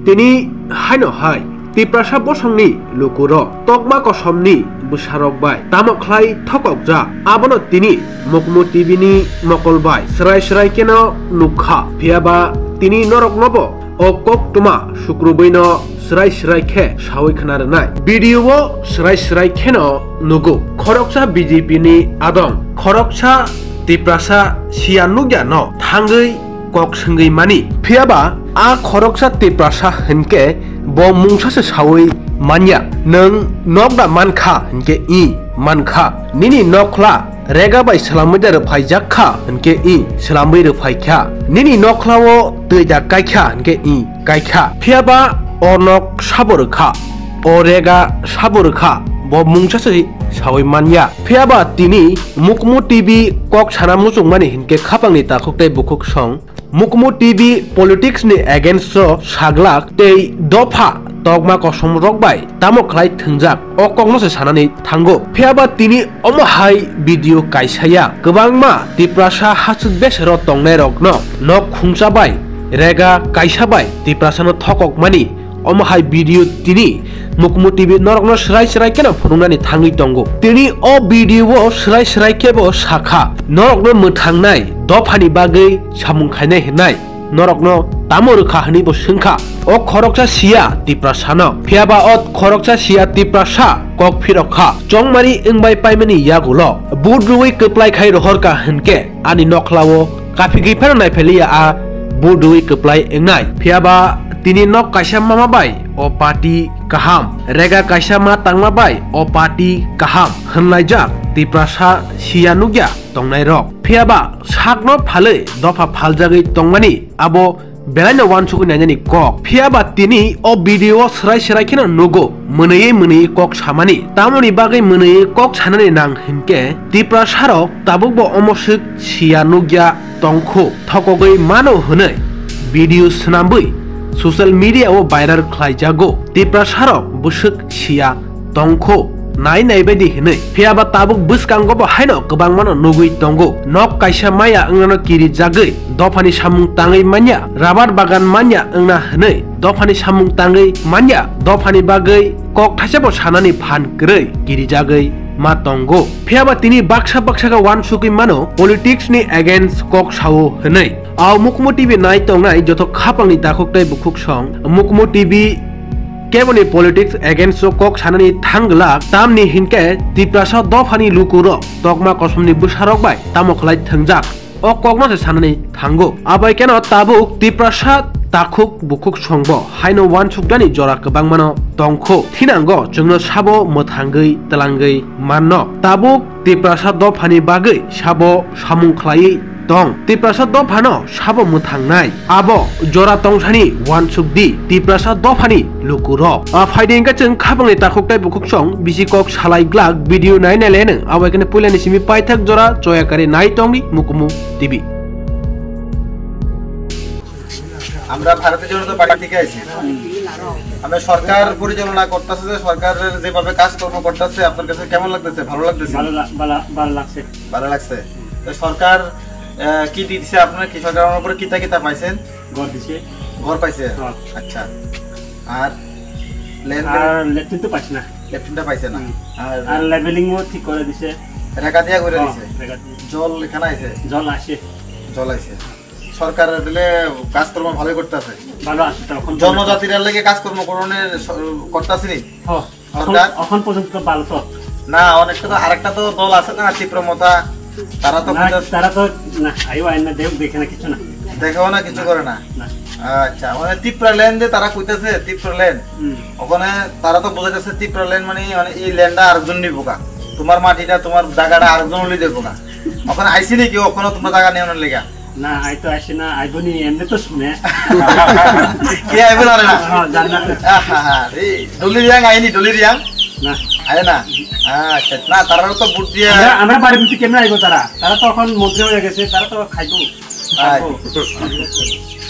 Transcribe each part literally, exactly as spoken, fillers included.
Tini haino hai Tiprasa bosongni lukurok tokma kosomni bwsarok bai tamo khlai thokokjak, abono tini Mukmu T V ni mokol bai srai srai kheno nukha. Phiyaba tini noroknobo o koktwma sukrubwino srai srai khe sawi khna rwnai. Video o srai srai kheno nugo. Khoroksa B J P ni adong, khoroksa Tiprasa siya nukya no thangwi kok swngwi mani. Phiyaba a khoroksa Tiprasa hinkhe bo mungsa se sawi manya. Nwng nokda mankha hinkhe i mankha. Nini nokhla rega bai swlamwi da rwphaijak kha hinkhe i swlamwi rwphaikha. Nini nokhlao twi da kaikha hinkhe i kaikha. Phiyaba o nok sabo rwkha, o rega sabo rwkha, bo mungsa se sawi manya. Phiyaba tini Mukmu T V kok sana muchungmani hinkhe khapangni takhuk tei bukhuk song. Mukmu T V politics ni against o saglak tei dopha tokma kosom rok bai tamo khlai thwngjak, o kokno se sanani thango. Phiyaba tini omo hai video kaisa ya, kwbangma Tiprasa hachuk besero tongnai rokno nok khungsa bai rega kaisa bai Tiprasa no thokokmani. Omo hai video tini Mukmu T V norokno srai srai kheno phunuknani thangwi tongo. Tini o video o srai srai khebo sakha, norokno mwthangnai dophani bagwi samung khainai hwnai. Norokno tamo rwkha hwnwi bo swngkha. O khoroksa siya Tiprasano. Phiyaba o khoroksa siya Tiprasa kok phirokha. Chongmani wngbai paimani yagulo vote rwui kwplai khai rohorkha hwnkhe ani nokhlao kaphigwi phano naipheliya a vote rwui kwplai wngnai. Phiyaba tini nok kaisa mama bai o party kaham, rega kaisa ma tangma bai o party kaham hwnlaijak Tiprasa siya nukya tongnairok. Phiyaba sakno phalwi dopha phaljagwi tongmani abo belaino uansukwi nainani kok. Phiyaba tini o video o srai srai kheno nugo mwnwi mwnwi kok samani. Tamoni bagwi mwnwi kok sanani nang hinkhe Tiprasarok tabukbo omo swk siya nukya tongkhu, thokogwi mano hwnwi video swnambwi social media o viral khlaijago. Tiprasarok bwswk siya tongkhu, nai nai baidi hwnwi. Phiyaba tabuk bwskango bo haino kwbangmano nugwi tongo. Nok kaisa maya wngnano kirijagwi dophani samung tangwi manya, rabar bagan manya wngna hwnwi dophani samung tangwi manya, dophani bagwi kok thaisa bo sanani phan kwrwi kirijagwi ma tongo. Phiyaba tini baksa baksa khe uansukwi mano politics ni against kok sao hwnwi. Ao Mukmu T V nai tongnai joto khapangni takhuk tei bukhuk song Mukmu T V keboni politics against o kok sanani thang glak, tamni hinkhe Tiprasa dophani lukurok tokma kosomni bwsarok bai tamo khlai thwngjak, o kokno se sanani thango. Abai keno tabuk Tiprasa takhuk bukhuk songbo haino uansukdani jora kwbangmano tongkhu. Thinango chwngno sabo mwthangwi twlangwi manno. Tabuk Tiprasa dophani bagwi sabo samung khlaiwi tong. Tiprasa dophano sabo mwthangnai. Abo jora tongsani uansuk di Tiprasa dophani lukurok. A phaidi hwnkhe chwng khapangni takhuk tei bukhuk song bisi kok salai glak video nai nai leno. Abo kene puilani simi paithak jora choya kari nai tongdi Mukmu T V. আমরা ভারতীয় জনতা পার্টি থেকে আইছি। আমরা সরকার পরিচালনা করতেছে, যে সরকারের যেভাবে কাজকর্ম করতেছে, আপনার কাছে কেমন লাগতেছে? ভালো লাগতেছে? ভালো লা-, ভালো, ভালো লাগছে। ভালো লাগছে। তো সরকার, আহ, কি দিচ্ছে আপনার? কি সরকার আমার উপরে কিতা কিতা পাইছেন? ঘর দিছে। ঘর পাইছে? হ্যাঁ। আচ্ছা। আর লেন আর লেট্রিন তো পাইছে না। লেট্রিনটা পাইছে না। হুম। আর আর লেভেলিংও ঠিক করে দিছে। রেখা দিয়া করে হ্যাঁ, দিছে। রেখা দিয়া। জল এখানে আইছে? জল আসে। জল আইছে। সরকার দিলে কাজকর্ম ভালোই করতেছে। ভালো আছে তো, এখন জনজাতিরা লেগে কাজকর্ম করণের স-, করতেছে নি? ও, এখন, সরকার? এখন পর্যন্ত ভালো তো। না, অনেকটা তো, আরেকটা তো দল আছে না, তীব্র মতা, তারা তো না, বুঝে তারা তো, না, আইও আইন না, দেখ, দেখে না, কিছু না। দেখেও না, কিছু না, করে না। না। আচ্ছা, মানে ত্রিপুরা ল্যান্ড যে তারা কইতেছে, ত্রিপুরা ল্যান্ড, হুম। ওখানে তারা তো বুঝে গেছে ত্রিপুরা ল্যান্ড মানে, মানে এই ল্যান্ডটা আরেকজন নিবো গা। তোমার মাটিটা, তোমার জায়গাটা আরেকজন হলে দেখবো না। ওখানে আইসি নাকি, ওখানে তোমরা জায়গা নেওয়ানোর লেগা? না, আই তো আসে না, আইবো নি, এমনি তো শুনে। কে আইবো না রে না? হ্যাঁ, জান না তো। আহা, এই ডলি রিয়াং আইনি, ডলি রিয়াং? না। আয় না? আচ্ছা, না, তারা তো ভোট দিয়ে আমরা, আমরা বাড়ির মধ্যে কেমনে আইবো তারা? তারা তো এখন মন্ত্রী হয়ে গেছে, তারা তো খাইবো। আয়। খাইবো।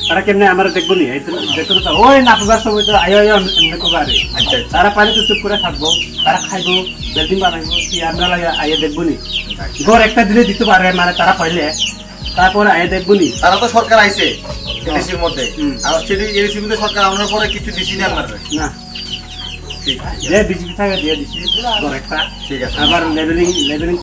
তারা কেমনে আমরা দেখবো নি? এই তো দেখতে তো ওই না পাবার সময় তো আয়ো, আয়ো, এমনি তো পারে। আচ্ছা, আচ্ছা। তারা পারে তো চুপ করে থাকবো, তারা খাইবো, বিল্ডিং বানাইবো, কি আমরা লাগে আইয়া দেখবো নি? আচ্ছা। ঘর একটা দিলে দিতে পারে, মানে তারা পাইলে। তারপরে আয় দেখবো নি। তারা তো সরকার আইছে, হুম। এডিসির মধ্যে। হুম। আর সেটি এডিসির মধ্যে সরকার আনার পরে কিছু ডিসি নিয়ে আনবে। না। ঠিক আছে। যে বিজেপি থাকে, যে ডিসি করে একটা। ঠিক আছে। আবার লেভেলিং, লেভেলিং